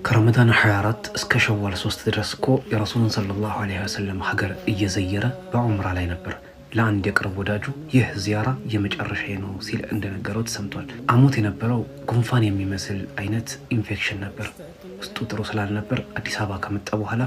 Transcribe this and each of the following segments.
ከረመዳን 24 እስከ ሸዋል 3 ድረስ እኮ የረሱሉን ሰለላሁ ዐለይሂ ወሰለም ሀገር እየዘየረ በዑምራ ላይ ነበር። ለአንድ የቅርብ ወዳጁ ይህ ዚያራ የመጨረሻ ነው ሲል እንደነገረው ተሰምቷል። አሞት የነበረው ጉንፋን የሚመስል አይነት ኢንፌክሽን ነበር። ውስጡ ጥሩ ስላልነበር አዲስ አበባ ከመጣ በኋላ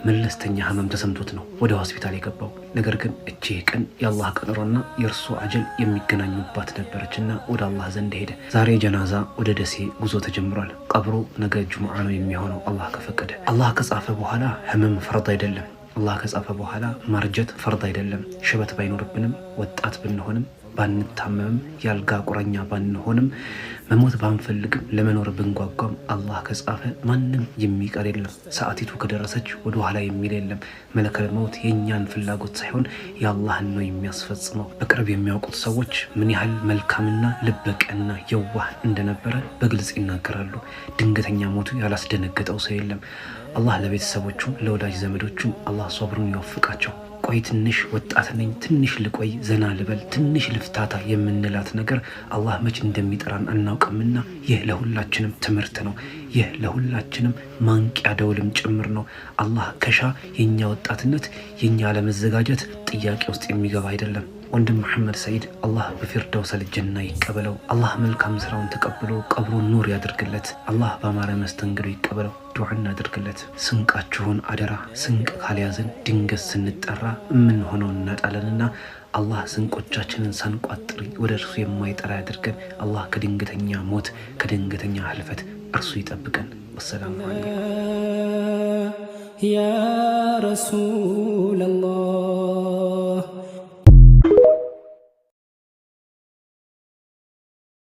መለስተኛ ህመም ተሰምቶት ነው ወደ ሆስፒታል የገባው። ነገር ግን እቺ ቀን የአላህ ቀጠሮና የእርሱ አጀል የሚገናኙባት ነበረችና ወደ አላህ ዘንድ ሄደ። ዛሬ ጀናዛ ወደ ደሴ ጉዞ ተጀምሯል። ቀብሩ ነገ ጁምዓ ነው የሚሆነው አላህ ከፈቀደ። አላህ ከጻፈ በኋላ ህመም ፈርድ አይደለም። አላህ ከጻፈ በኋላ ማርጀት ፈርድ አይደለም። ሽበት ባይኖርብንም፣ ወጣት ብንሆንም፣ ባንታመምም፣ ያልጋ ቁራኛ ባንሆንም፣ መሞት ባንፈልግም፣ ለመኖር ብንጓጓም አላህ ከጻፈ ማንም የሚቀር የለም። ሰዓቲቱ ከደረሰች ወደ ኋላ የሚል የለም። መለከል መውት የእኛን ፍላጎት ሳይሆን የአላህን ነው የሚያስፈጽመው። በቅርብ የሚያውቁት ሰዎች ምን ያህል መልካምና ልበቀና የዋህ እንደነበረ በግልጽ ይናገራሉ። ድንገተኛ ሞቱ ያላስደነገጠው ሰው የለም። አላህ ለቤተሰቦቹም ለወዳጅ ዘመዶቹም አላህ ሶብሩን ይወፍቃቸው። ቆይ ትንሽ ወጣት ነኝ፣ ትንሽ ልቆይ፣ ዘና ልበል፣ ትንሽ ልፍታታ የምንላት ነገር አላህ መች እንደሚጠራን አናውቅምና ይህ ለሁላችንም ትምህርት ነው። ይህ ለሁላችንም ማንቂያ ደውልም ጭምር ነው። አላህ ከሻ የእኛ ወጣትነት፣ የእኛ አለመዘጋጀት ጥያቄ ውስጥ የሚገባ አይደለም። ወንድም መሐመድ ሰዒድ አላህ በፊርደውሰል ጀና ይቀበለው። አላህ መልካም ስራውን ተቀብሎ ቀብሩን ኑር ያድርግለት። አላህ በአማረ መስተንግዶ ይቀበለው። ዱዓ እናድርግለት። ስንቃችሁን አደራ። ስንቅ ካልያዝን ድንገት ስንጠራ የምንሆነው እናጣለንና አላህ ስንቆቻችንን ሳንቋጥር ወደ እርሱ የማይጠራ ያድርገን። አላህ ከድንገተኛ ሞት፣ ከድንገተኛ ህልፈት እርሱ ይጠብቀን። ወሰላሙ አለይኩም። يا رسول الله.